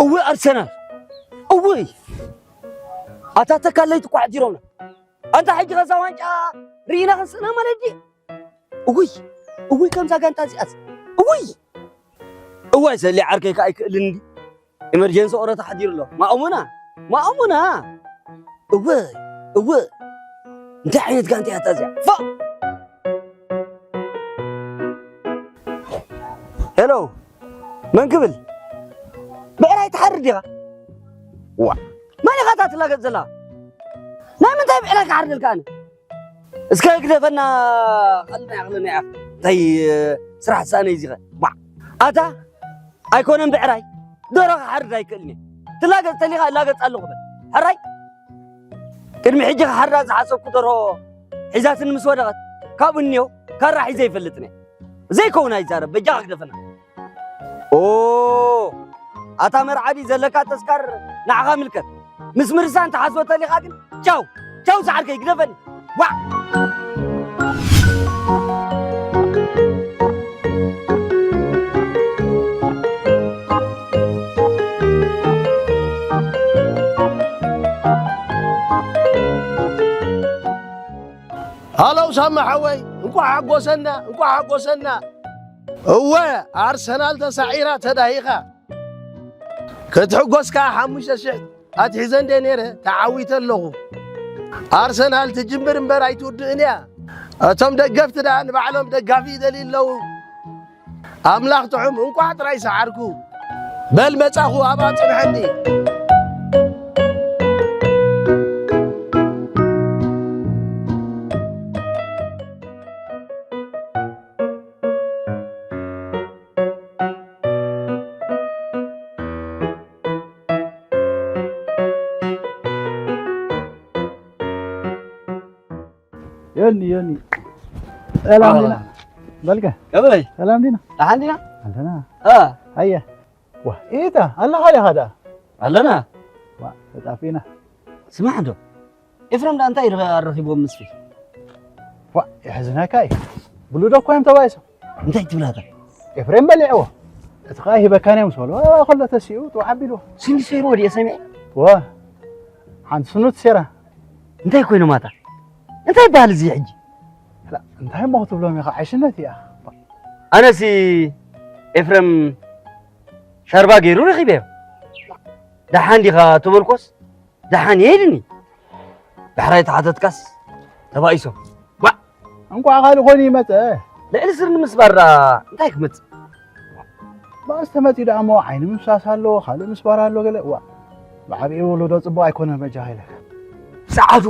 እወ ኣርሰናል፣ እወ ኣታ ተካለይቲ ኳሕ ዲሮና። ኣንታ ሕጂ ከዛ ዋንጫ ርኢና ክንስእና ማለት ድዩ? እውይ፣ እውይ፣ ከምዛ ጋንታ እዚኣስ፣ እውይ። እዋይ፣ ሰሊ ዓርከይ ከኣ ኣይክእልን እንዲ። ኤመርጀንሲ ኦረታ ሓዲሩ ኣሎ። ማእሙና፣ ማእሙና። እወ፣ እወ። እንታይ ዓይነት ጋንታ እያ እታ እዚኣ? ፋ! ሄሎ፣ መን ክብል? ብዕራይ ትሓርድ ዲኻ? ዋ፣ መን ኢኻ እታ ትላገጽ ዘላ? ናይ ምንታይ ብዕራይ ክሓርደልካ ኣነ? እስከ ግደፈና፣ ቀልና ያቕልና ኢኻ። እንታይ ስራሕ ሳነ እዩ እዚኸ? ዋ፣ ኣታ ኣይኮነን ብዕራይ፣ ደርሆ ክሓርድ ኣይክእልን እየ። ትላገጽ ተሊኻ እላገጽ ኣለኹ በል። ሕራይ፣ ቅድሚ ሕጂ ክሓርዳ ዝሓሰብኩ ደርሆ ሒዛትኒ ምስ ወደቐት፣ ካብኡ እኒኦ ካራ ሒዘ ይፈልጥን እየ። ዘይከውን ኣይዛረብ፣ በጃኻ ግደፈና። ኦ፣ ኣታ መርዓዲ ዘለካ ተስካር ንዓኻ ምልከት። ምስ ምርሳ እንተሓስቦ ተሊኻ ግን ቻው፣ ቻው ሰዓርከይ ግደፈኒ። ዋዕ! ሃሎ ሳሚ ሓወይ፣ እንቋዕ ሓጎሰና፣ እንቋዕ ሓጎሰና። እወ፣ ኣርሰናል ተሳዒራ ተዳሂኻ። ክትሕጎስ ከኣ ሓሙሽተ ሽሕ ኣትሒዘ እንደ ነይረ ተዓዊተ ኣለኹ። ኣርሰናል ትጅምር እምበር ኣይትውድእን እያ። እቶም ደገፍቲ ደኣ ንባዕሎም ደጋፊ ይደልዩ ኣለዉ። ኣምላኽ ጥዑም፣ እንቋዕ ጥራይ ሰዓርኩ። በል መጻኹ፣ ኣብኣ ጽንሐኒ። ዮኒ፣ ዮኒ። ሰላም ዲና? በልከ? ከመይ? ሰላም ዲና? ደሓን ዲና? ኣለና። እ። ሃየ። ዋ፣ ኢታ፣ ኣለኻ ዲኻ ደኣ? ኣለና። ዋ፣ ተጣፊእና። ስማዕ እንዶ፣ ኤፍረም ደኣ እንታይ ኢልካ ኣረኺቦም ምስቲ? ዋ፣ የሕዝነካ እዩ። ብሉዶ እኮ እዮም ተባኢሶም። እንታይ ትብላታ? ኤፍሬም በሊዕዎ። እቲ ኸኣ ሂበካን እዮም ምስ በልዎ፣ ከሎ ተሲኡ ጥዋዕ ኣቢልዎ። ስኒ ሰይርዎ ድየ ሰሚዐ? ዋ፣ ሓንቲ ስኑ ተሰይራ። እንታይ ኮይኖም ኣታ? እንታይ ይበሃል እዚ ሕጂ? ላ፣ እንታይ እሞ ክትብሎም ኢኻ? ዕሽነት እያ። ኣነሲ ኤፍረም ሻርባ ገይሩ ረኺበዮ። ደሓን ዲኻ ተበልኮስ፣ ደሓን እየ ኢሉኒ። ዳሕራይ ተሓተትካስ ተባኢሶም። ዋእ! እንቋዕ ካልእ ኮይኑ ይመጸ። ልዕሊ ስርኒ ምስባር ደኣ እንታይ ክመጽእ? ባእስ ተመጺኡ ደኣ እሞ ዓይኒ ምፍሳስ ኣሎ፣ ካልእ ምስባር ኣሎ ገለ። ዋእ! ብዓቢኡ ወለዶ ጽቡቕ ኣይኮነን በጃኻ ኢለካ። ሰዓቱ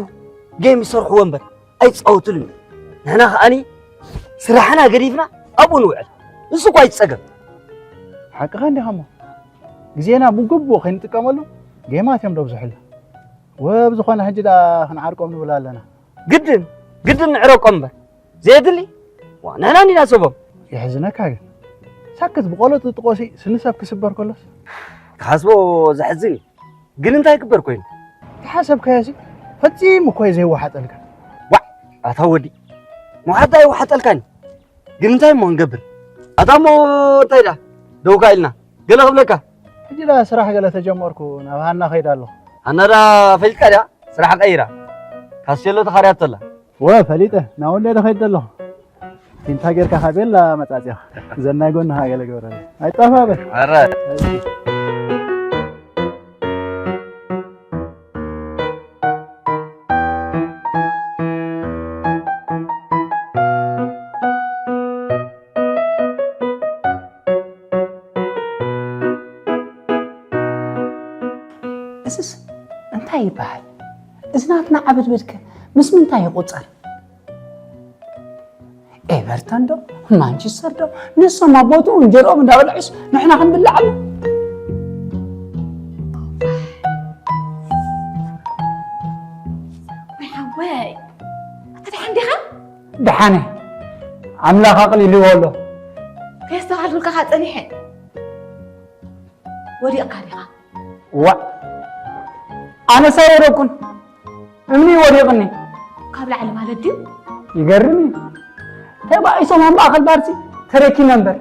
ጌም ይሰርሕዎ እምበር ኣይጻወቱሉን። ንሕና ከኣኒ ስራሕና ገዲፍና ኣብኡ ንውዕል። ንሱ እኳ ኣይጸገም። ሓቅኻ እንዲኻ እሞ። ግዜና ብግቡእ ከይንጥቀመሉ ጌማት እዮም ደብዝሑልና። ወብ ዝኾነ ሕጂ ደኣ ክንዓርቆም ንብል ኣለና። ግድን፣ ግድን ንዕረቆም እምበር። ዘየድሊ? ዋ፣ ንሕና እንዲና ሰቦም። የሕዝነካ ግን። ሳክት ብቆሎ ጥጥቆሲ ስኒ ሰብ ክስበር ከሎስ። ክሓስቦ ዘሕዝን እዩ። ግን እንታይ ክግበር ኮይኑ? ዝሓሰብካዮሲ ፈጺሙ እኮ እዩ ዘይወሓጠልካ። ዋዕ፣ ኣታ ወዲ። መውሓጣ ኣይወሓጠልካን። ግን እንታይ እሞ ክንገብር? ኣታ እሞ እንታይ ደኣ? ደውካ ኢልና። ገለ ክብለካ። ሕጂ ደኣ ስራሕ ገለ ተጀመርኩ፣ ናብ ሃና ከይደ ኣለኹ። ሃና ደኣ ፈሊጥካ ድያ? ስራሕ ቀይራ። ካስቴሎ ተኻርያቶ ኣላ። ወ፣ ፈሊጠ። ናብ ወለደ ከይደ ኣለኹ። ፒንታ ጌርካ ካብ ቤላ መጻጽኻ። ዘናይ ጎንኻ ገለ ግበረለይ። ኣይጠፋበል። ኧረ። እሺ። እዝስ እንታይ ይበሃል? እዚ ናትና ዓበድበድከ ምስ ምንታይ ይቑጸር? ኤቨርተን ዶ? ማንቸስተር ዶ? ንሶም ኣብ ቦትኡ እንጀርኦም እንዳበልዑስ ንሕና ክንብልዓሉ? ወይ ሓወይ፣ ኣታ ደሓን ዲኻ? ደሓነ። ኣምላኽ ኣቕሊልዎ ኣሎ። ከየስተኻኸልኩልካ ኸኣ ጸኒሐ። ወዲቕካ ዲኻ? ዋእ! ኣነስ ኣይወደቅኩን። እምኒ ወዲቕኒ። ካብ ላዕሊ ማለት ድዩ? ይገርም እዩ። ተባኢሶም ኣብ ማእኸል ባርሲ ተረኪመ እምበር።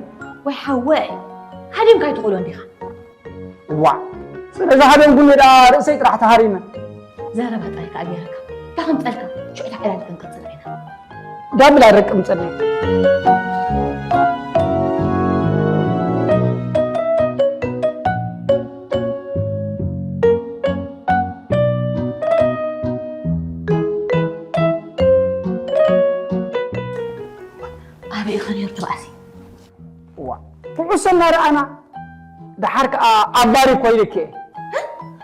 ወይ ሓወይ፣ ሃዲምካ ኣይትኽእሎን ዲኻ? ዋዕ፣ ስለ ዝሃደምኩኒ ደኣ ርእሰይ ጥራሕ ተሃሪመ። ዘረባ ጥራይ ከኣ ገይረካ። እታ ከምጸልካ፣ ሽዑ እታ ዕላል ክንቅጽል ኢና። ዳብል ኣረቅም ጸለይ። ኣበይ ኢኻ ነይሩ ተባእሲ? ዋ፣ ኩዕሶ እናረኣና ደሓር ከኣ ኣብ ባር እኮ ኢልክ እየ።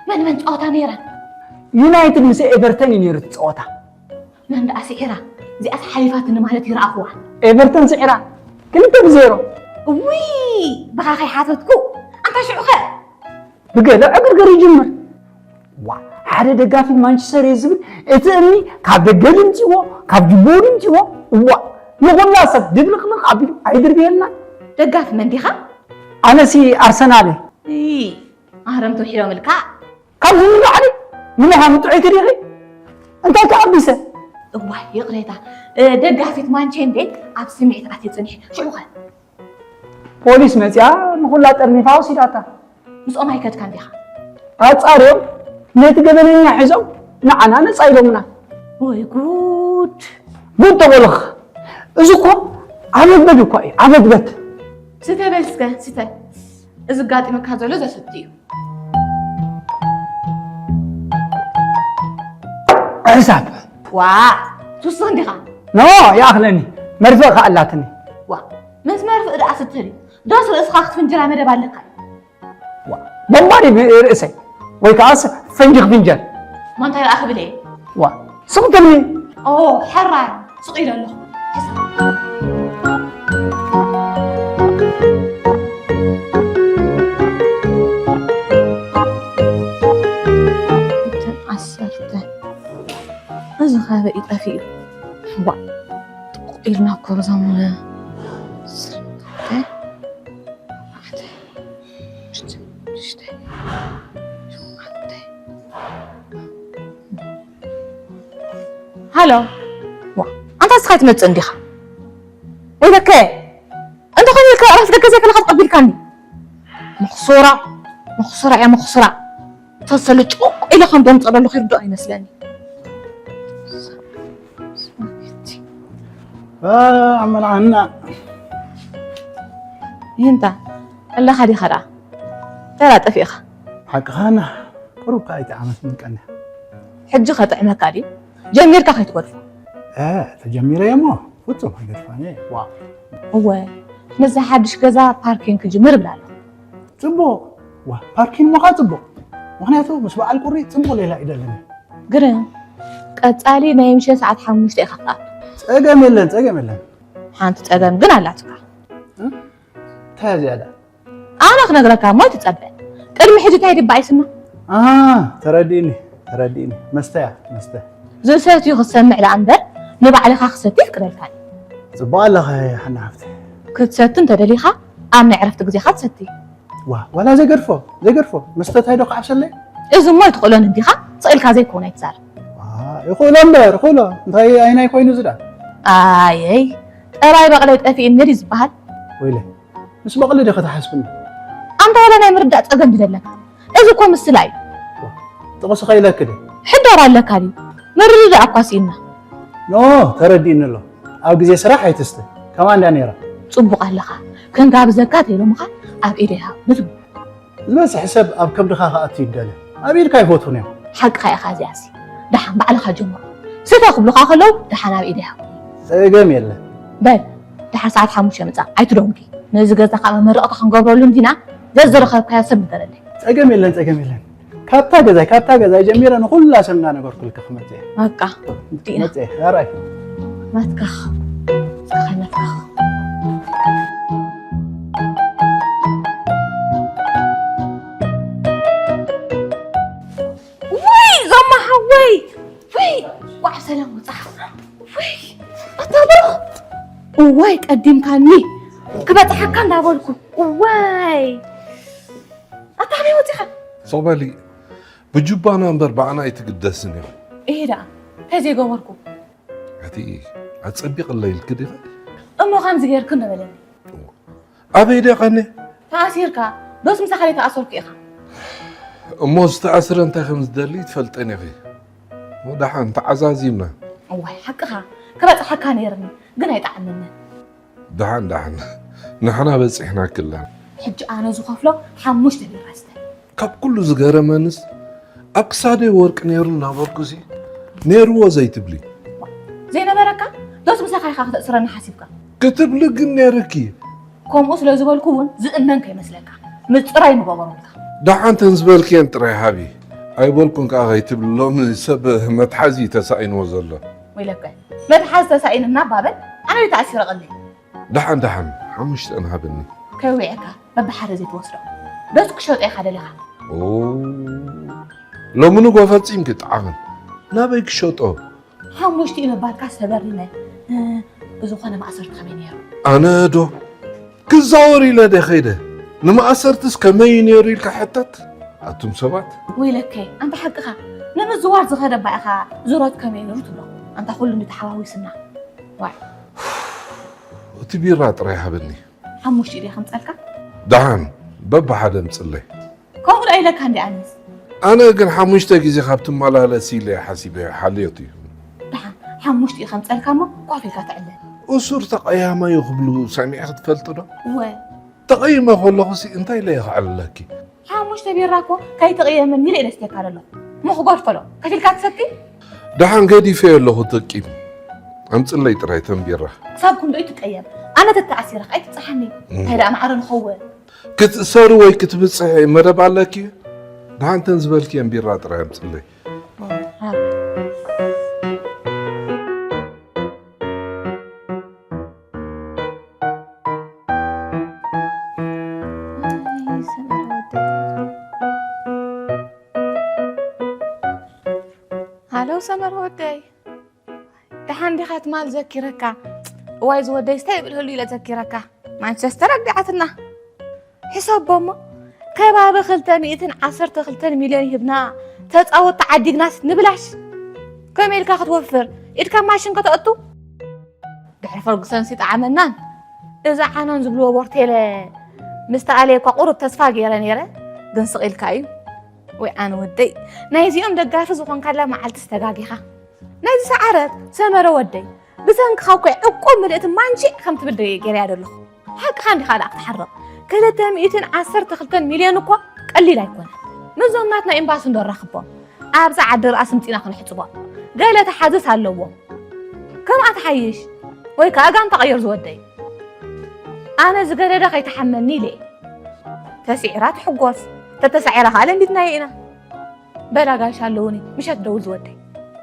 መን መን ጸወታ ነይረን? ዩናይትድ ምስ ኤቨርተን እዩ ነይሩ እቲ ጸወታ። መን ደኣ ስዒራ? እዚኣስ ሓሊፋትኒ ማለት ይረኣኽዋ። ኤቨርተን ስዒራ ክልተ ብዜሮ። እውይ፣ ብኻ ከይሓተትኩ። ኣንታ ሽዑኸ? ብገለ ዕግርግር ይጅምር። ዋ፣ ሓደ ደጋፊ ማንቸስተር እዩ ዝብል፣ እቲ እምኒ ካብ ደገ ድምፅዎ፣ ካብ ጅቦ ድምፅዎ። እዋ፣ ንኹላ ሰብ ድብልቕልቕ ኣቢሉ ኣይድርብየልና። ደጋፊ መን ዲኻ? ኣነሲ ኣርሰናል እየ። እይ፣ ኣህረምቲ ውሒዶምልካ። ካብዚ ንላዕሊ ምንኻ ምጥዑይ ትሪኺ? እንታይ ከኣቢሰ? እዋይ፣ ይቕሬታ። እ፣ ደጋፊት ማንቼ እንዴ ኣብ ስምዒት ኣትየ ጽኒሐ። ሽዑኸ? ፖሊስ መጺኣ ንኹላ ጠርኒፋ ወሲዳታ። ምስኦም ኣይከድካን ዲኻ? ኣጻርዮም ነቲ ገበነኛ ሒዞም ንዓና ነጻ ኢሎምና። ወይ ጉድ! ጉድ ተበልኽ። እዚ እኮ ኣበግበድ እኳ እዩ፣ ኣበግበድ። ስተ በል እስከ፣ ስተ። እዚ ኣጋጢሙካ ዘሎ ዘሰቲ እዩ። ሕሳብ። ዋ፣ ትውስኽ እንዲኻ? ኖ፣ ይኣኽለኒ። መርፍእ ከኣ ኣላትኒ። ዋ፣ ምስ መርፍእ ደኣ ስትሪ። ዶስ ርእስኻ ክትፍንጅራ መደብ ኣለካ? ዋ፣ ቦምባ ድዩ ርእሰይ? ወይ ከኣስ ፈንጂ ክፍንጀር? እሞ እንታይ ደኣ ክብል እየ? ዋ፣ ስቕ ትብሊ? ኦ፣ ሕራይ፣ ስቕ ኢለ ኣለኹ። ሕሳብ። እተን ዓሰርተ። እዚ ኸ ኣበይ ጠፊኡ? ዋ፣ ጥቑቕ ኢልና እኮ በዞም ስርናይ። ሽዱሽተ፣ ሽዱሽተ፣ ሸውዓተ። ሃሎ። ዋ፣ ኣንታ እስኻ ኣይትመጽእን ዲኻ? ወይለከ፣ እንተኾነ ኢልካ ዕረፍቲ ደገ ዘይከለኻ ተቐቢልካኒ። መኽሱራ፣ መኽሱራ እያ፣ መኽሱራ። ተሰሉ ጩቕ ኢለ ከም ደምጸለሉ ክርድኦ ይመስለኒ። ስማዒቲ። ኣመልዓና። ይህንታ፣ ኣለኻ ዲኻ ደኣ? ተራ ጠፊእኻ። ሓቅኻ እና፣ ቁሩብ ከኣ ኣይጠዓመትንን ቀንያ። ሕጂ ከጥዕመካ ድዩ? ጀሚርካ ከይትገድፎ። እ፣ ተጀሚረ እየ እሞ፣ ፍጹም ኣይገድፋን እየ። ዋ። እወ፣ ነዛ ሓድሽ ገዛ ፓርኪንግ ክጅምር እብላ ኣለኹ። ጽቡቕ። ዋ፣ ፓርኪን ምዃ ጽቡቕ። ምኽንያቱ ምስ በዓል ቁሪ ጽቡቕ ሌላ እዩ ደለኒ። ግርም። ቀጻሊ ናይ ምሸት ሰዓት ሓሙሽተ ኢኻ ክትኣቱ። ጸገም የለን፣ ጸገም የለን። ሓንቲ ጸገም ግን ኣላትካ። እ? እንታይ እያ ዝያዳ? ኣነ ክነግረካ እሞ ኣይትጸበ። ቅድሚ ሕጂ እንታይ ድባ ኣይስና? ኣሃ፣ ተረዲእኒ፣ ተረዲእኒ። መስተ እያ፣ መስተ። ዝሰትዩ ክትሰምዕ ደኣ እምበር፣ ንባዕልኻ ክሰቲ ይፍቅደልካ እዩ። ጽቡቕ ኣለኻ፣ ሓና ሓፍቲ። ክትሰቲ እንተደሊኻ፣ ኣብ ናይ ዕረፍቲ ግዜኻ ትሰቲ። ዋ፣ ዋላ ዘይገድፎ፣ ዘይገድፎ። መስተ እንታይ ዶ ክዓብሰለይ? እዚ እሞ ኣይትኽእሎን እንዲኻ፣ ስቕ ኢልካ ዘይኮነ ኣይትዛረብ። ዋ፣ ይኽእሎ እምበር፣ ይኽእሎ። እንታይ ኣይናይ ኮይኑ ዝዳ? ኣየይ፣ ጠባይ በቕለይ ጠፊእኒ ድዩ ዝበሃል? ወይለ፣ ምስ በቕሊ ዲኺ ትሓስብኒ? ኣንታ ዋላ ናይ ምርዳእ ጸገም ድዩ ዘለካ? እዚ እኮ ምስላ እዩ። ጥቕሲ ከይለኪ ዶ? ሕዳር ኣለካ ድዩ? ምርድዳእ እኳ ስኢንና። ኖ፣ ተረዲእኒ ኣሎ። ኣብ ግዜ ስራሕ ኣይትስተ። ከማን ድያ ነይራ? ጽቡቕ ኣለኻ። ክንጋብዘካ ተይሎምኻ ኣብ ኢደይ ሃብ። ንትም። ዝበዝሕ ሰብ ኣብ ከብድኻ ክኣቱ ይደለ። ኣብ ኢድካ ኣይፈትዉን እዮም። ሓቅኻ ኢኻ እዚኣሲ። ደሓን ባዕልኻ ጀምሮ። ስተ ክብሉኻ ከለዉ ደሓን ኣብ ኢደይ ሃብ። ጸገም የለን። በል፣ ደሓር ሰዓት ሓሙሽተ ምጻእ። ኣይትደንጉ። ነዚ ገዛ ከኣ መመረቕታ ክንገብረሉ እንዲና። ዘዝረኸብካዮ ሰብ ንገረለይ። ጸገም የለን፣ ጸገም የለን። ካብታ ገዛይ፣ ካብታ ገዛይ ጀሚረ ንኹላ ሰብ እናነገርኩልኪ ክመጽእ እየ። በቃ፣ ዲና። መጽእ እየ፣ ኣራይ። መትካኽ። ጸኸ መትካኽ። ውይ፣ ዞማ ሓወይ! ውይ፣ ዋዕ ሰላም ወጻ። ውይ፣ ኣታ ብሩኽ! እዋይ፣ ቀዲምካኒ። ክበጽሓካ እንዳበልኩ። እዋይ! ኣታ ከመይ ወጺኻ? ሶበሊ፣ ብጁባና እምበር ብዓና ኣይትግደስን እዮም። እሄ ደኣ እንታይ ዘይገበርኩ? ኣቲ ኣጸቢቕለይ ኢልኪ ዲኺ? እሞ ከምዚ ጌርኪ እንዶ በለኒ። ኣበይ ደቐኒ? ተኣሲርካ ዶስ ምሳኻ ዘይተኣሰርኩ ኢኻ? እሞ ዝተኣስረ እንታይ ከም ዝደሊ ትፈልጠን ኢኺ። ወደሓን ተዓዛዚምና። እዋይ ሓቅኻ ክበጽሓካ ነይርኒ ግን ኣይጠዓመንን። ደሓን ደሓን ንሕና በጺሕናኪ ኣለና። ሕጂ ኣነ ዝኸፍሎ ሓሙሽተ ቢራ ስተ። ካብ ኩሉ ዝገረመንስ ኣብ ክሳደይ ወርቂ ነይሩ እናበልኩሲ ነይርዎ ዘይትብሊ። ዘይነበረካ ዶስ ምሳኻ ኢኻ ክተእስረኒ ሓሲብካ? ክትብሊ ግን ነይርኪ። ከምኡ ስለ ዝበልኩ እውን ዝእመን ከይመስለካ ምጽራይ ምገበሩልካ። ደሓን ተን ዝበልክየን ጥራይ ሃቢ። ኣይበልኩን ከኣ ከይትብሊ ሎሚ ሰብ መትሓዚ እዩ ተሳኢንዎ ዘሎ። ወይለከ መትሓዚ ተሳኢንና ባበል ኣነ ተኣሲረ ቀለይ። ደሓን ደሓን ሓሙሽተን ሃብኒ። ከይውዕካ በብሓደ ዘይትወስዶ ዶስ ክሸጦ ኢኻ ደሊኻ? ኦ ሎሚ ንጎ ፈጺምኪ ጣዕምን ናበይ ክሸጦ? ሓሙሽቲኡ ምባልካ ዝተገሪመ። ብዝኾነ ማእሰርቲ ከመይ ነይሩ? ኣነ ዶ ክዛወር ኢለ ደ ኸይደ ንማእሰርትስ ከመይ እዩ ነይሩ ኢልካ ሕተት? ኣቱም ሰባት። ወይለከይ ኣንታ ሓቅኻ ንምዝዋር ዝኸደ እባ ኢኻ ዙረት ከመይ ነይሩ ትብሎ? ኣንታ ኩሉ እንዲ ተሓዋዊስና። ዋዕ እቲ ቢራ ጥራይ ሃበኒ። ሓሙሽቲኡ ድየ ከምፀልካ? ደሓን በብሓደ ምፅለይ። ከምኡ ዶ ኢለካ እንዲ ኣነስ። ኣነ ግን ሓሙሽተ ግዜ ካብ ትመላለስ ኢለ ሓሲበ ሓልዮት እዩ። ደሓን ሓሙሽቲኡ ከምፀልካ እሞ ኮፍ ኢልካ ትዕለል። እሱር ተቐያማዩ ክብሉ ሰሚዕኺ ትፈልጢ ዶ? እወ። ተቐይመ ከለኹሲ እንታይ ኢለ እየ ክዕልለኪ? ሓሙሽተ ቢራ እኮ ከይትቕየመኒ ኢለ እየ ደስትየካ ዘለኹ። እሞ ክገድፎ ዶ? ከፊልካ ትሰቲ? ደሓን ገዲፈዮ ኣለኹ እቲ ቂም። ኣምፅለይ ጥራይ እተን ቢራ። ክሳብ ክንደይ ትቀየም? ኣነ ተተኣሲረ ከኣ ኣይትብፅሓኒ። እንታይ ደኣ ማዕረ ንኸውን? ክትእሰሪ ወይ ክትብፅሒ መደብ ኣለኪ? ደሓን እተን ዝበልክየን ቢራ ጥራይ ኣምፅለይ። ሃሎ ሰመረ ወደይ፣ ደሓን ዲኻ? ትማል ዘኪረካ። እዋይ ዝወደይ፣ ስታይ ይብል ህሉ ኢለ ዘኪረካ። ማንቸስተር ኣግዲዓትና። ሕሰቦ እሞ፣ ከባቢ ክልተ ሚእትን ዓሰርተ ክልተን ሚልዮን ሂብና ተጻወትቲ ዓዲግናስ ንብላሽ። ከመይ ኢልካ ክትወፍር? ኢድካ ማሽን ከተእቱ? ድሕሪ ፈርጉሰንሲ ጠዓመናን። እዚ ዓኖን ዝብልዎ ቦርቴለ ምስ ተኣለየ እኳ ቁሩብ ተስፋ ገይረ ነይረ፣ ግን ስቕ ኢልካ እዩ። ወይ ኣነ ወደይ፣ ናይዚኦም ደጋፊ ዝኾንካላ መዓልትስ ተጋጊኻ። ናይዚ ሰዓረት ሰመረ ወደይ፣ ብሰንክኻ እኮ ዕቁብ ምልእቲ ማንቺዕ ከም ትብል ዶ ገይረያ ዘለኹ? ሓቅኻ እንዲኻ ደኣ ክትሓርቕ። ክልተ ሚእትን ዓሰርተ ክልተን ሚልዮን እኮ ቀሊል ኣይኮነን። ምስዞም ናትና ኤምባሲ እንዶ ንራኽቦም። ኣብዛ ዓዲ ርኣስ ምጺና ክንሕጽቦም። ገለ ተሓዝስ ኣለዎም። ከምኣ ትሓይሽ ወይ ከኣ ጋንታ ቀይር ዝወደይ። ኣነ ዝገደደ ከይተሓመኒ ኢለ እየ። ተስዒራ ትሕጎስ፣ ተተሳዒራ ከኣ ለሚድናዮ ኢና። በላ ጋሻ ኣለውኒ፣ ምሸት ደውል ዝወደይ።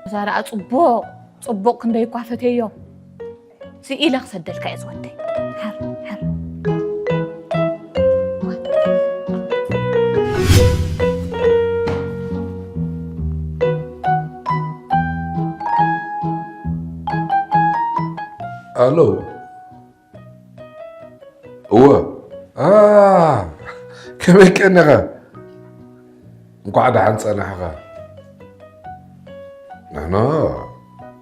እዛ ደኣ ጽቡቕ፣ ጽቡቕ ክንደይ እኳ ፈትየዮ። ስኢለ ክሰደልካ እየ ዝወደይ። ሓር፣ ሓር። ኣሎ። እወ። ኣ፣ ከመይ ቀኒኻ? እንኳዕ ደሓን ጸናሕኻ። ንሕና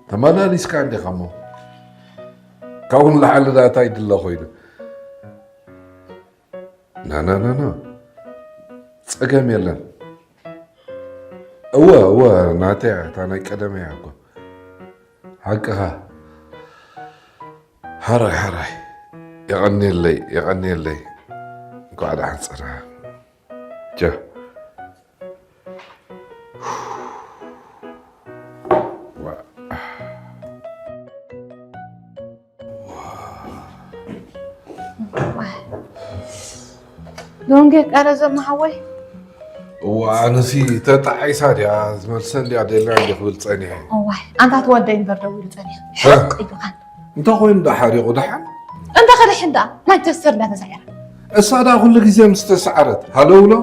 ተመላሊስካ እንዲኻ እሞ። ካብኡ ንላዕሊ ደኣ እንታይ ድለ ኮይኑ? ና፣ ና፣ ና፣ ና። ጸገም የለን። እወ፣ እወ፣ ናተይ እያ፣ እታ ናይ ቀደመይ እያ እኮ። ሓቅኻ። ሓራይ፣ ሓራይ። የቐንየለይ፣ የቐንየለይ። እንኳዕ ደሓን ጸናሕ። ቻው። ዶንጌ ቀረዞም ሓወይ። እዋ ኣነሲ ተጣዒሳ ድያ ዝመልሰን ድያ ደልያ እንዲ ክብል ጸኒሐ። እዋይ ኣንታ ትወደይ እምበር ደዊሉ ጸኒሐ። ሕቕ ኢሉኻን። እንተ ኮይኑ ዳ ሓሪቑ ደሓን። እንተ ኸድሕ እንዳ ማንቸስተር እንዳተሳዕረ። እሳ ዳ ኩሉ ግዜ ምስ ተሳዕረት ሃለውሎ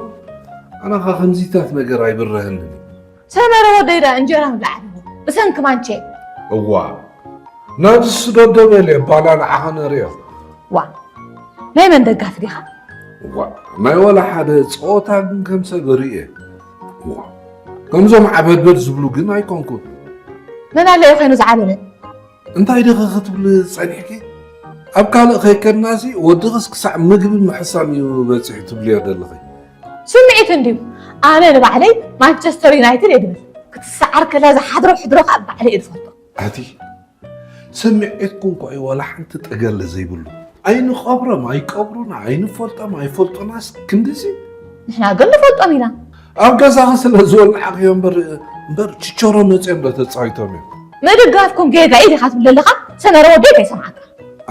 ኣነ ኸ ከምዚታት ነገር ኣይብረህንን እዩ። ሰመረ ወደይ ዳ እንጀራ ምብላዕ ኣለዎ ብሰንኪ ማንቼ። እዋ ናብዚ ስደዶ በልዮ ባላ ንዓኻ ነርእዮ። ዋ ናይ መን ደጋፊ ዲኻ? ዋ ናይ ወላ ሓደ ጸወታ ግን ከም ሰብ ርእየ። ዋ ከምዞም ዓበድበድ ዝብሉ ግን ኣይኮንኩን። መን ኣለዮ ኮይኑ ዝዓለለ? እንታይ ድኺ ክትብሊ ጸኒሕኪ? ኣብ ካልእ ከይከድናሲ ወድኽስ ክሳዕ ምግቢ ምሕሳም እዩ በጺሑ ትብልዮ ዘለኺ። ስምዒት እንድዩ። ኣነ ንባዕለይ ማንቸስተር ዩናይትድ እየ ድብል። ክትሰዓር ከላ ዝሓድሮ ሕድሮ ከኣ ባዕለይ እየ ዝፈልጦ። ኣቲ ስምዒትኩ እንኳ እዩ ዋላ ሓንቲ ጠገለ ዘይብሉ። ኣይንቐብሮም ኣይቀብሩና፣ ኣይንፈልጦም ኣይፈልጡናስ ክንድዚ። ንሕና ግን ንፈልጦም ኢና። ኣብ ገዛኺ ስለ ዝወላዕኽዮ እምበር፣ እምበር ችቸሮ መፅዮም ዶ ተፃዊቶም እዮም? ምድጋፍኩም ጌጋ እዩ ዲኻ ትብል ዘለኻ? ሰመረ ወደይ ከይሰምዓካ።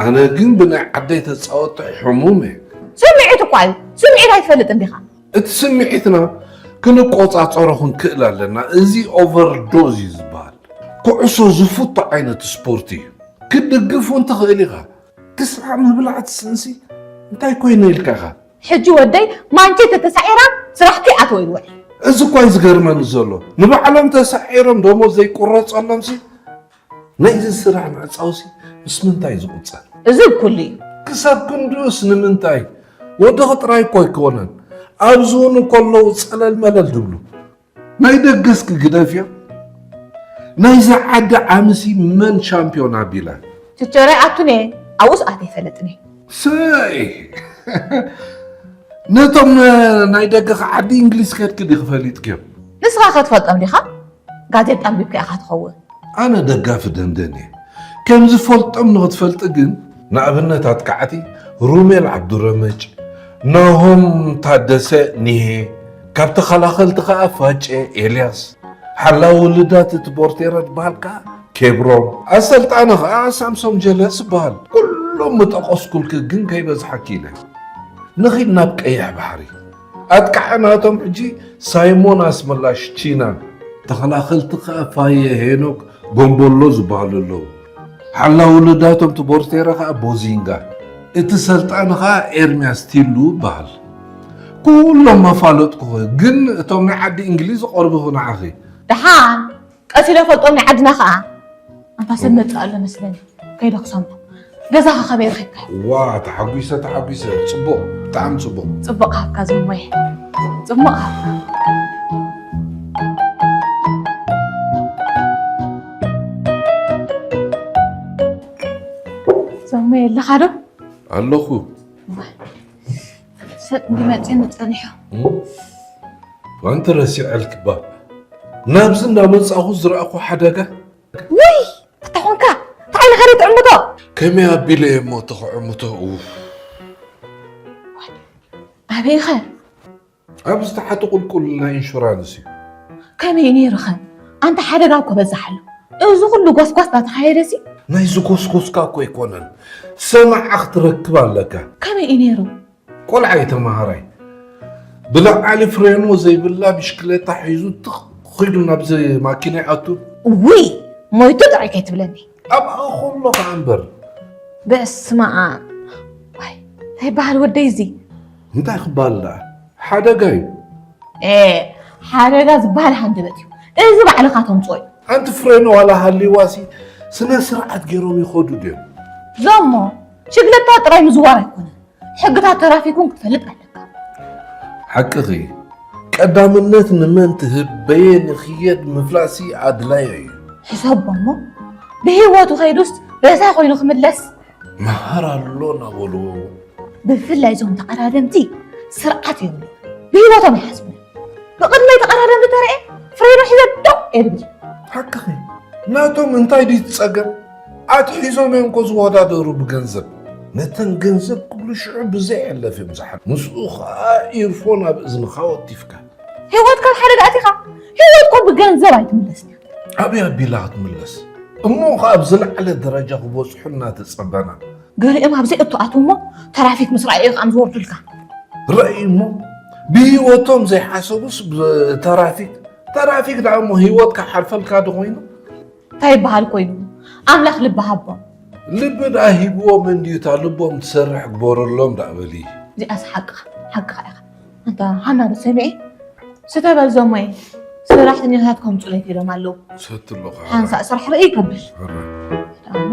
ኣነ ግን ብናይ ዓደይ ተፃወቲ ሕሙም እየ። ስምዒት እኳ እዩ። ስምዒት ኣይትፈልጥን ዲኻ? እቲ ስምዒትና ክንቆፃፀሮ ክንክእል ኣለና። እዚ ኦቨርዶዝ እዩ ዝበሃል። ኩዕሶ ዝፍቶ ዓይነት ስፖርት እዩ። ክትድግፍ እውን ትኽእል ኢኻ። ክሳዕ ምብላዕ ትስእንሲ እንታይ ኮይነ ኢልካ ኢኻ? ሕጂ ወደይ ማንቸስተር ተሳዒራ ስራሕኪ ኣትወ ይውዕል። እዚ እኳ እዩ ዝገርመኒ ዘሎ። ንባዕሎም ተሳዒሮም ደሞዝ ዘይቁረፀሎምሲ ናይዚ ስራሕ ምዕፃውሲ ምስ ምንታይ ዝቁፀር? እዚ እኩል እዩ። ክሳብ ክንድኡስ ንምንታይ? ወድኺ ጥራይ እኮ ኣይኮነን። ኣብዚ እውን ከለዉ ፀለል መለል ድብሉ። ናይ ደገስኪ ግደፍዮ። ናይዚ ዓዲ ዓምሲ መን ሻምፒዮን ኣቢላ? ችቸረይ ኣቱን እየ ኣብኡስ ኣትየ ኣይፈልጥን እየ። ሰይ ነቶም ናይ ደገ ዓዲ እንግሊዝ ከድኪ ዲኺ ፈሊጥክዮም? ንስኻ ከትፈልጦም ዲኻ? ጋዜጣ ኣንቢብካ ኢኻ ትኸውን። ኣነ ደጋፊ ደንደን እየ። ከም ዝፈልጦም ንኽትፈልጢ ግን ንኣብነት ኣጥቃዕቲ ሩሜል ዓብዱረመጭ፣ ናሆም ታደሰ፣ ኒሄ፣ ካብ ተኸላኸልቲ ኸኣ ፋጨ፣ ኤልያስ፣ ሓላው ውልዳት እቲ ቦርቴራ ዝበሃል ከኣ ኬብሮም፣ ኣሰልጣኒ ኸኣ ሳምሶም ጀለስ ዝበሃል። ኩሎም ምጠቐስኩልኪ ግን ከይበዝሓኪ ኢለ። ንኺድ ናብ ቀይሕ ባሕሪ። ኣጥቃዒ ናቶም ሕጂ ሳይሞን ኣስመላሽ ቺናን፣ ተኸላኸልቲ ኸኣ ፋየ ሄኖክ ጎምቦሎ ዝበሃሉ ኣለዉ። ሓላው ውልዳቶም እቲ ቦርቴራ ኸኣ ቦዚንጋ፣ እቲ ሰልጣኒ ኸኣ ኤርምያስ ቲሉ ይበሃል። ኩሎም መፋለጥኩኺ፣ ግን እቶም ናይ ዓዲ እንግሊዝ ይቐርቡኺ ንዓኺ። ደሓን ቀስ ኢለ ፈልጦም ናይ ዓድና ኸኣ። ኣንታ ሰብ መጽእ ኣሎ መስለኒ። ከይደ ክሰምዖ። ገዛኻ ከመይ ረኺብካ? ዋ፣ ተሓጒሰ፣ ተሓጒሰ። ጽቡቕ፣ ብጣዕሚ ጽቡቕ። ጽቡቕ ሃብካ ዘሞየ። ጽቡቕ ሃብካ። ዘሞየ ኣለኻ ዶ? ኣለኹ። እዋ፣ ሰብ እንዲመጽእኒ ጸኒሑ። እም? ዋንቲ ረሲዐልክባ። ናብዚ እንዳመጻኹ ዝረኣኹ ሓደጋ። ውይ! ኣታ ኾንካ፣ እንታይ ኢልካ ዶ ትዕምቶ? ከመይ ኣቢለ እየ እሞ እቲ ክዕምቶ? ኡፍ። ኣበይኸ? ኣብ ዝተሓተ ቁልቁል ናይ ኢንሹራንስ እዩ። ከመይ ነይሩኸ? ኣንታ ሓደጋ እኮ በዛሕ ኣሎ። እዚ ኩሉ ጎስጓስ እናተኻየደሲ? ናይ ዝጎስጎስካ እኮ ኣይኮነን። ሰማዓ ክትረክብ ኣለካ። ከመይ እዩ ነይሩ? ቆልዓ እዩ ተማሃራይ። ብላዕሊ ፍሬኖ ዘይብላ ብሽክሌታ ሒዙ ትኽ ኢሉ ናብዚ ማኪና ይኣቱ። ውይ፣ ሞይቱ ጥራይ ከይትብለኒ። ኣብኣ ከሎ ከኣ እምበር። በስመ ኣብ። ዋይ፣ እንታይ በሃል ወደይ እዚ? እንታይ ክበሃል ደኣ? ሓደጋ እዩ። ኤ፣ ሓደጋ ዝበሃል ሃንደበት እዩ። እዚ ባዕልኻ ተምጽኦ እዩ። ኣንቲ ፍሬኖ ዋላ ሃልይዋሲ ስነ ስርዓት ገይሮም ይኸዱ ድዮም? ዞሞ፣ ሽግለታ ጥራይ ምዝዋር ኣይኮነን። ሕግታት ተራፊክ እውን ክትፈልጥ ኣለካ። ሓቅኺ። ቀዳምነት ንመን ትህብ በየን ይኽየድ ምፍላጥሲ ኣድላዪ እዩ። ሕሰቦ እሞ፣ ብህይወቱ ከይዱስ ሬሳ ኮይኑ ክምለስ። መሃር ኣሎ እናበልዎ። ብፍላይ እዞም ተቐዳደምቲ ስርዓት የብሉ። ብህይወቶም ኣይሓስቡን። ብቕድመይ ተቐዳደምቲ ተረኤ ፍሬኖ ሒዘ ደው እየ ድብል። ሓቅኺ። ናቶም እንታይ ድዩ እቲ ጸገም? ኣትሒዞም እዮም እኮ ዝወዳደሩ ብገንዘብ። ነተን ገንዘብ ክብሉ ሽዑ ብዘይ ሕለፍ እዮም ዝሓልፉ። ምስኡ ኸኣ ኢርፎን ኣብ እዝንኻ ወቲፍካ። ህይወትካ ኣብ ሓደጋ ኣቲኻ። ህይወት እኮ ብገንዘብ ኣይትምለስን እያ። ኣበይ ኣቢላ ክትምለስ? እሞ ኸኣ ኣብ ዝለዓለ ደረጃ ክበጽሑ እናተጸበና። ገሊኦም ኣብ ዘይእቱ ኣትዉ እሞ ተራፊክ ምስ ረኣዩ ኸኣ ዝወርዱልካ። ረኣዩ እሞ ብህይወቶም ዘይሓሰቡስ ብተራፊክ። ተራፊክ ደኣ እሞ ህይወትካ ሓልፈልካ ዶ ኾይኑ? እንታይ ይበሃል ኮይኑ? ኣምላኽ ልቢ ሃቦም። ልቢ ደኣ ሂብዎም እንድዩ፣ እታ ልቦም ትሰርሕ ግበረሎም ደኣ በሊ። እዚኣስ ሓቅኻ፣ ሓቅኻ ኢኻ። ኣንታ ሃና ዶ ሰሚዐ? ስተ በል ዞሞይ፣ ሰራሕተኛታት ከምጹለይ ኢሎም ኣለዉ። ሰቲ ኣለኹ። ሓንሳእ ስራሕ ርእይ ከብል። ሕራይ። ደሞ።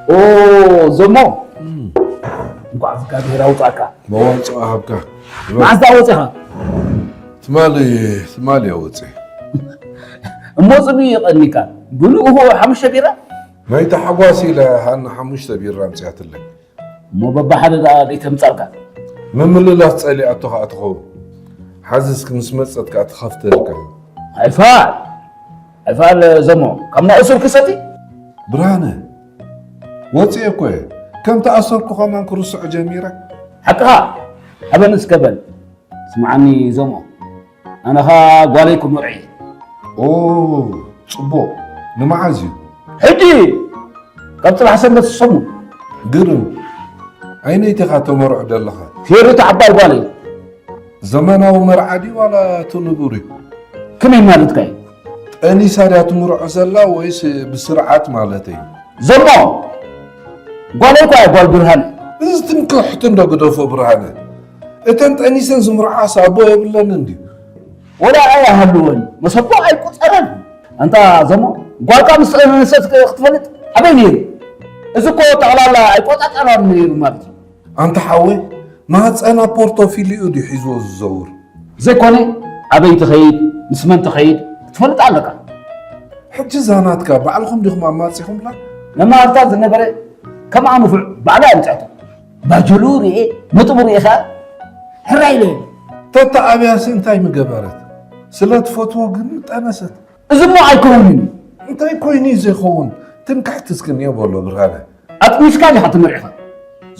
ኦ፣ ዘሞ። እም። እንኳዕ እግዚኣብሔር ኣውፃእካ። መዋፅኦ ሃብካ። መዓዝ ደኣ ወፂኻ? ትማሊ ትማሊ እየ ወፂእ። እሞ ፅቡቅ የቐኒካ። ብንኡ ሓሙሽተ ቢራ? ናይ ተሓጓስ ኢለ ሃና ሓሙሽተ ቢራ ኣምፅኣትለይ። እሞ በባሓደ ደኣ ዘይተምፃልካ? ምምልላስ ፀሊኣቶ ከዓ ትኸውን። ሓዚ እስኪ ምስ መፀት ከዓ ትኸፍተልካ። ኣይፋል ኣይፋል ዘሞ ካብ ናይ እሱር ክሰቲ? ብርሃነ ወፂኤ እኮ እየ። ከም ተኣሰርኩ ከማን ክርስዖ ጀሚረ። ሓቅኻ ሓበን እስከ በል። ስምዓኒ ዘሞ ኣነኻ ጓለይ ክምርዒ። ኦ ፅቡቅ። ንመዓዝ እዩ? ሕጂ ካብ ፅባሕ ሰንበት ዝሰሙን። ግርም። ኣይነይቲ ኢኻ ተመርዖ ዘለኻ? ፌሩት ዓባይ ጓለይ። ዘመናዊ መርዓ ድዩ ዋላ እቲ ንቡር እዩ? ከመይ ማለትካ እዩ? ጠኒሳ ድያ ትምርዖ ዘላ ወይስ ብስርዓት ማለተይ? ዘሞ ጓለይ እኳ እያ ጓል ብርሃን። እዚ ትምክሕቲ እንዶ ግደፎ ብርሃነ። እተን ጠኒሰን ዝምርዓስ ኣቦ የብለን እንድዩ። ወላ ኣይሃልወን መሰቦ ኣይቁፀረን። ኣንታ ዘሞ ጓልካ ምስ ጠነሰት ክትፈልጥ ኣበይ ነይሩ? እዚ እኮ ጠቕላላ ኣይቆፃፀራን ነይሩ ማለት እዩ። ኣንታ ሓወይ ማህፀና ፖርቶፊሊኡ ድዩ ሒዝዎ ዝዘውር? ዘይኮነ ኣበይ ትኸይድ ምስ መን ትኸይድ ክትፈልጥ ኣለካ። ሕጂ እዛ ናትካ ባዕልኹም ዲኹም ኣማፂኹምላ? መማህርታ ዝነበረ ከምኣ ንፉዕ ባዕላ ኣምፅኣቶ። ባጀሉ ርኤ ነጥቡ ርኤ ኸዓ ሕራይ ኢለ። ተታ ኣብያሲ እንታይ ምገበረት? ስለ ትፈትዎ ግን ጠነሰት። እዚ እሞ ኣይከውንን እዩ። እንታይ ኮይኑ እዩ ዘይኸውን? ትምክሕቲ እስኪ እኒኦ በሎ ብርሃነ። ኣጥኒስካ ዲኻ ተመሪዕኻ?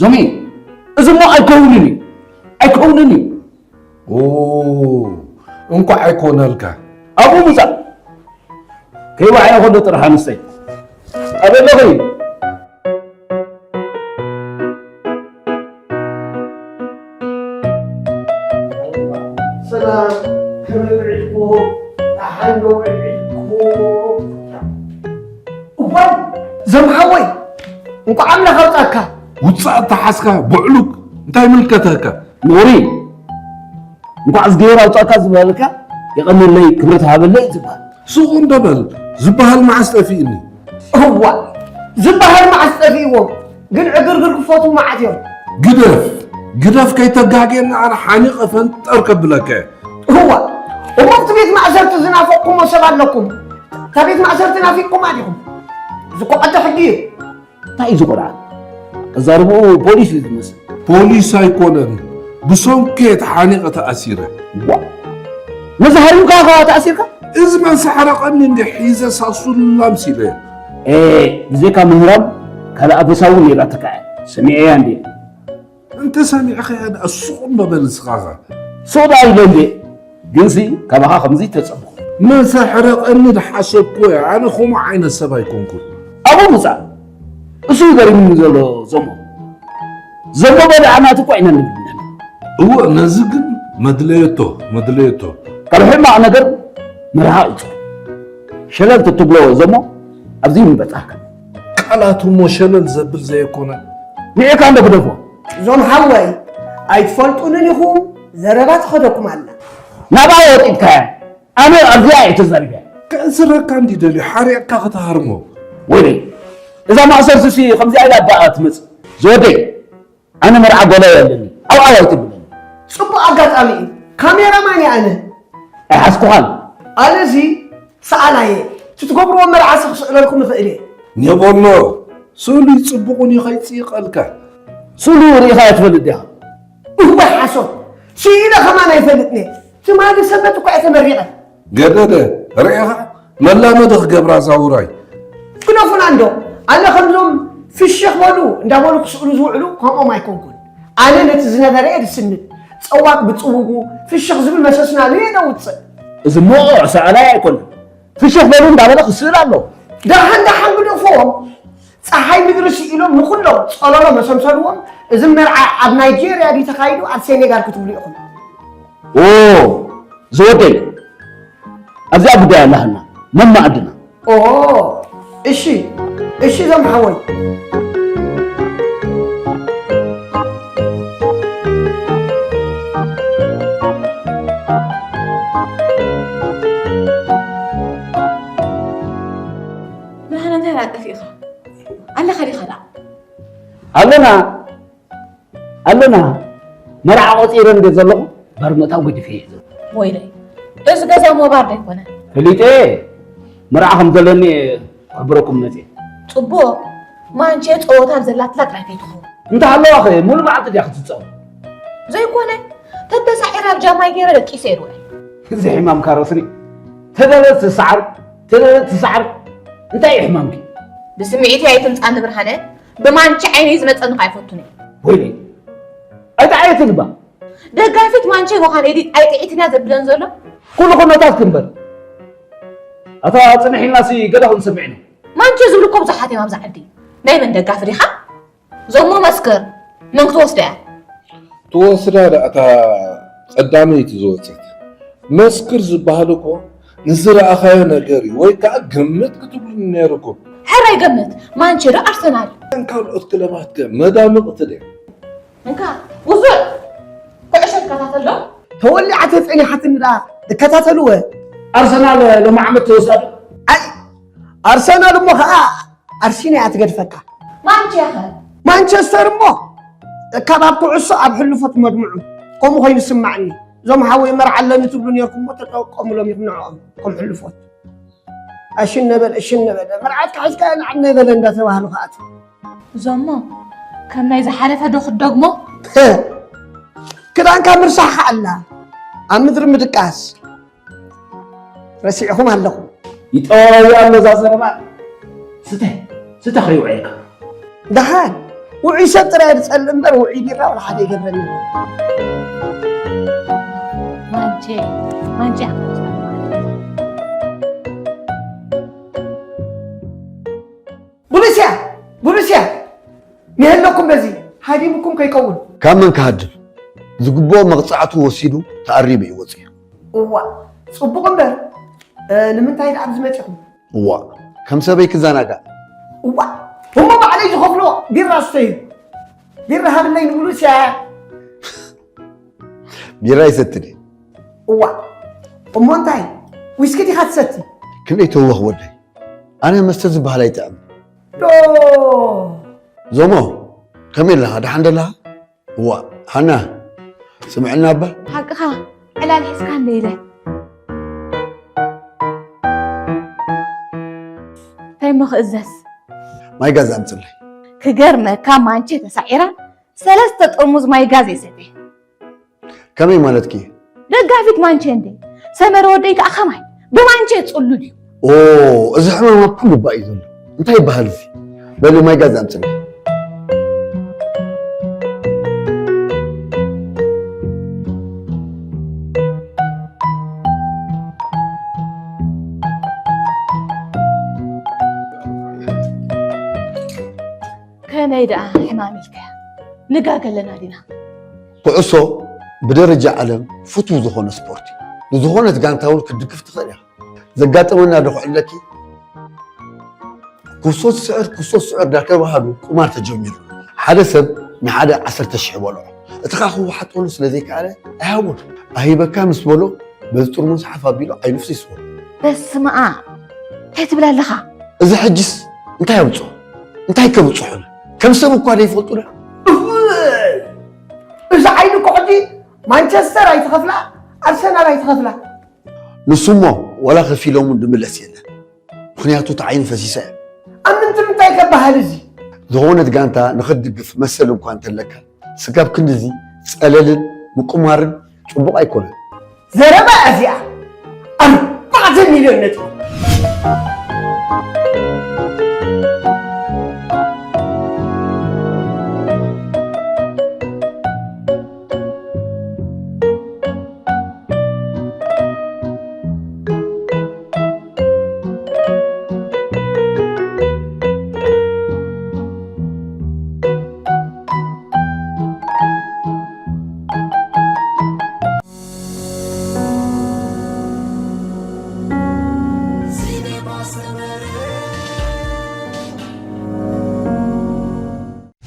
ዞሚ እዚ እሞ ኣይከውንን እዩ። ኣይከውንን እዩ። እንኳዕ ኣይኮነልካ። ኣብኡ ምፃእ ከይዋዕየ ከሎ ጥራሕ ኣንስተይ ኣበለኹ እዩ። ሰላም ከመይ ውዒልኩም? ደሓን ዶ ውዒልኩም? እዋይ ዘምሓወይ እንኳዕ ኣምላኽ ኣውፃእካ። ውፃእ ተሓዝካ ብዕሉግ እንታይ ምልከተካ? ኖሪ እንኳዕ ዝገይር ኣውፃእካ ዝበለካ የቐንለይ ክብረት ሃበለይ እዩ ዝበሃል። ሱቕ እንዶ በል ዝበሃል መዓስ ጠፊእኒ? እዋ ዝበሃል መዓስ ጠፊእዎም ግን ዕግርግር ክፈትዉ መዓት እዮም። ግደፍ ግደፍ ከይተጋግየኒ ኣነ ሓኒቐ ፈንጠር ከብለካ እየ። እዋ እሞ ኣብቲ ቤት ማእሰርቲ ዝናፈቕኩሞ ሰብ ኣለኩም። እታ ቤት ማእሰርቲ ናፊቕኩማ ዲኹም? ዝኮቐተ ሕጊ እዩ። እንታይ እዩ ዝቆልዓ? ኣዛርብኡ ፖሊስ እዩ ዝመስል። ፖሊስ ኣይኮነን ብሰንኩ እየ ተሓኒቐ ተኣሲረ። ዋ ነዚ ሃሪምካ ኢኻ ተኣሲርካ? እዚ መን ሰሓረቐኒ እንዲ ሒዘ ሳሱላ ኣምሲለዮ። ኤ ብዘይካ ምህራም ካልእ ኣበሳ እውን ነይራትካ እያ ሰሚዐያ እንድየ። እንተሰሚዕኻያ ደኣ ሱቕ እምበል ንስኻ ኸ? ሱቕ ደኣ ኢለ እንድየ፣ ግንሲ ካባኻ ከምዚ ኣይተጸበኹን። መን ሰሕረቐኒ ዝሓሰብኩዎ እየ፣ ኣነ ከምኡ ዓይነት ሰብ ኣይኮንኩን። ኣብኡ ምጻእ፣ እሱ እዩ ገሪሙኒ ዘሎ ዘሞ። ዘሞ በል ኣናቱ እኮ ኢና ንብል ነና። እወ፣ ነዚ ግን መድለየቶ፣ መድለየቶ። ካብ ሕማቕ ነገር ምርሓቕ እዩ ጽቡቕ። ሸለል ትትብሎ ዘሞ ኣብዚ ምበጻሕካ። ቃላቱ እሞ ሸለል ዘብል ዘየኮነ። ንዒኻ እንዶ ግደፎ። ዞም ሓወይ ኣይትፈልጡንን ኢኹም ዘረባ ትኸደኩም ኣላ። ናብኣ ወጢጥካያ ኣነ ኣብዚኣ እየ ተዛሪበያ። ከእስረካ እንዲ ደልዩ ሓሪቕካ ክትሃርሞ። ወይለይ እዛ ማእሰርትሲ ከምዚኣ ኢላ ኣባኣ ትመጽእ ዝወደይ ኣነ መርዓ ጓላ እያ ኣለኒ ኣብኣ ኣይትብለኒ። ጽቡቕ ኣጋጣሚ እዩ ካሜራማን እየ ኣነ። ኣይሓዝኩኻን። ኣነሲ ሰኣላይ እየ ትትገብርዎ መርዓሲ ክስእለልኩም እኽእል እየ። ኔቦሎ ስእሉይ ጽቡቕ እዩ ከይጽይቐልካ። ስእሉ ርኢኻዮ ትፈልጥ ዲኻ? እወ ሓሶት ስኢለ ከማን ኣይፈልጥን እየ። ትማሊ ሰንበት እኳ እየ ተመሪቐ። ገደደ ርኢኻ መላመዲ ክገብራ እዛ ውራይ። ግደፉና እንዶ ኣነ ከምዞም ፍሽኽ በሉ እንዳበሉ ክስእሉ ዝውዕሉ ከምኦም ኣይኮንኩን። ኣነ ነቲ ዝነበረ እየ ዝስንድ። ጸዋግ ብጽውጉ ፍሽኽ ዝብል መሰስናኑ እየ ዘውጽእ። እዚ እሞ ሰኣላይ ኣይኮነን። ፍሽኽ በሉ እንዳበለ ክስእል ኣሎ። ደሓን ደሓን ግደፍዎም። ጸሓይ ምድሪ ስኢሎም ንኹሎም ጸለሎ መሰምሰልዎም። እዚ መርዓ ኣብ ናይጄርያ ድዩ ተኻይዱ ኣብ ሴኔጋል ክትብሉ ኢኹም። ኦ ዝወደይ ኣብዚኣ ጉዳይ ኣላህና መማዕድና ኦ እሺ እሺ ዘም ሓወይ ብርሃነ እንታይ ደኣ ጠፊእኻ ኣለኻ ዲኻ ደኣ ኣለና ኣሎና፣ መርዓ ቆጺረ እንደ ዘለኹ በር ምእታው ገዲፈ እየ ዘሎ። ወይለይ፣ እዚ ገዛ ሞባር ዶ ኣይኮነ? ፈሊጠ፣ መርዓ ከም ዘለኒ ክሕብረኩም መጽየ። ጽቡቕ፣ ማንቼ ጸወታ ኣብ ዘላትላ ጥራይ ከይትኸውን። እንተ ኣለዋ ኸ ሙሉ መዓልቲ ድያ ክትጻወት? ዘይኮነ፣ ተተሳዒረ ኣብ ጃማይ ገይረ ደቂሰ እየ ዝውዕል። እዚ ሕማም ካሮስኒ፣ ተደለ ትሰዓር፣ ተደለ ትሰዓር። እንታይ እዩ ሕማምኪ? ብስምዒት ኣይትምጻኒ ብርሃነ፣ ብማንቼ ዓይነይ ዝመጸኒ ከኣ ኣይፈቱን እየ። ወይለይ፣ ኣይትዓየትን እባ። ደጋፊት ማንቼ ምዃነይ ድዩ ኣይጥዒትን እያ ዘብለን ዘሎ? ኩሉ ኩነታት ክንበር። ኣታ ጽንሕ ኢልናሲ ገለ ክንሰምዕ ኢና። ማንቼ ዝብሉ እኮ ብዙሓት እዮም ኣብዚ ዓዲ። ናይ መን ደጋፊ ዲኻ? ዞሞ መስክር፣ መን ክትወስዳ እያ? ትወስዳ ደኣ እታ ቀዳመይቲ ዝወጸት። መስክር ዝበሃል እኮ ንዝረኣኻዮ ነገር እዩ፣ ወይ ከኣ ግምት ክትብሉኒ ነይሩኩም። ሕራይ ገምት፣ ማንቼ ዶ ኣርሰናል? እተን ካልኦት ክለባት ከ መዳምቕቲ ድየን? እንካ፣ ውዙዕ ኩዕሾ ትከታተል ዶ? ተወሊዓ ተጸኒሓትኒ ደኣ እከታተልወ። ኣርሰናል ሎሚ ዓመት ተወስዳ ዶ? ኣይ፣ ኣርሰናል እሞ ኸኣ ኣርሲና እያ ትገድፈካ። ማንቼ ኸ? ማንቸስተር እሞ ካብ ኣብ ኩዕሶ ኣብ ሕልፎት መድምዑ ከምኡ ኮይኑ ይስማዕኒ። እዞም ሓወይ መርዓ ኣለኒ ትብሉ ነርኩም እሞ ተጠቀሙሎም ኢኹም ንዕኦም ከም ሕልፎት። ኣሽነ በል፣ እሽነ በል፣ መርዓትካ ሒዝካ ንዓነ በለ እንዳተባህሉ ከኣቱ። እዞሞ ከም ናይ ዝሓለፈ ዶ ክትደግሞ? ክዳንካ ምርሳሕ ከኣላ ኣብ ምድሪ ምድቃስ። ረሲዕኹም ኣለኹም። ይጠዋወያ ኣሎ እዛ ዘረባ። ስተ፣ ስተ ከይውዕየካ። ደሓን፣ ውዑይ ሰብ ጥራይ ዝጸልእ እምበር ውዑይ ቢራ ወላ ሓደ ይገብረኒ። ማንቼ፣ ማንቼ። ብሉስያ፣ ብሉስያ፣ ንህለኩም በዚ ሃዲምኩም ከይከውን። ካብ መን ክሃድም? ዝግብኦ መቕጻዕቱ ወሲዱ ተኣሪሙ እዩ ወጺኡ። እዋ፣ ጽቡቕ እምበር፣ እ፣ ንምንታይ ደኣ ኣብዚ መጺኹም? እዋ፣ ከም ሰበይ ክዘናጋዕ። እዋ፣ እሞ ባዕለይ ዝኸፍሎ ቢራ ስተዩ። ቢራ ሃብለይ ንብሉስያ። ቢራ ይሰቲ ድየ? እዋ፣ እሞ እንታይ? ዊስኪ ዲኻ ትሰቲ? ክንደይ ተዋህ ወደይ። ኣነ መስተ ዝበሃል ኣይጥዕም። ዶ? ዞሞ፣ ከመይ ኣለኻ? ደሓን ደለኻ? እዋ፣ ሃና፣ ስምዕና እባ። ሓቅኻ፣ ዕላል ሒዝካ እንደ ኢለ። እንታይ እሞ ክእዘዝ? ማይ ጋዝ ኣምጽለይ። ክገርመካ፣ ማንቼ ተሳዒራ፣ ሰለስተ ጥርሙዝ ማይ ጋዝ እየ ሰትየ። ከመይ ማለትኪ? ደጋፊት ማንቼ እንዴ? ሰመረ ወደይ ከኣ ከማይ ብማንቼ ጽሉል እዩ። ኦ፣ እዚ ሕማም ኣብ ኩሉ እባ እዩ ዘሎ። እንታይ ይበሃል እዚ? በሊ ማይ ጋዝ ኣምጽለይ። ከመይ ደኣ ሕማም ኢልካያ? ንጋገ ኣለና ዲና? ኩዕሶ ብደረጃ ዓለም ፍቱው ዝኾነ ስፖርት እዩ። ንዝኾነት ጋንታ እውን ክትድግፍ ትኽእል ኢኻ። ዘጋጠመና ዶ ክዕለኪ? ኩሶ ትስዕር፣ ኩሶ ትስዕር እንዳተባሃሉ ቁማር ተጀሚሩ። ሓደ ሰብ ንሓደ ዓሰርተ ሺሕ በልዖ። እቲ ኸዓ ክወሓጠሉ ስለ ዘይከኣለ ኣይሃቦን። ኣሂበካ ምስ በሎ በዚ ጥርሙዝ ሓፍ ኣቢሉ ዓይኑ ፍሲስዎ። በስመ ኣብ! እንታይ ትብል ኣለኻ? እዚ ሕጅስ እንታይ ኣምጽኦ? እንታይ ከብጽሑን? ከም ሰብ እኳ ዘይፈልጡና። እፍ! እዚ ዓይኑ እኮ ሕጂ ማንቸስተር ኣይትኸፍላ፣ ኣርሰናል ኣይትኸፍላ። ንሱ እሞ ዋላ ከፊሎም እውን ዝምለስ የለን። ምኽንያቱ እቲ ዓይኑ ፈሲሳ እያ። ኣብ ምንታይ ምንታይ ከበሃል እዚ? ዝኾነት ጋንታ ንኽትድግፍ መሰል እኳ እንተለካ፣ ስጋብ ክንድዚ ጸለልን ምቁማርን ጽቡቕ ኣይኮነን። ዘረባ እዚኣ ኣርባዕተ ሚልዮን ነጥቢ።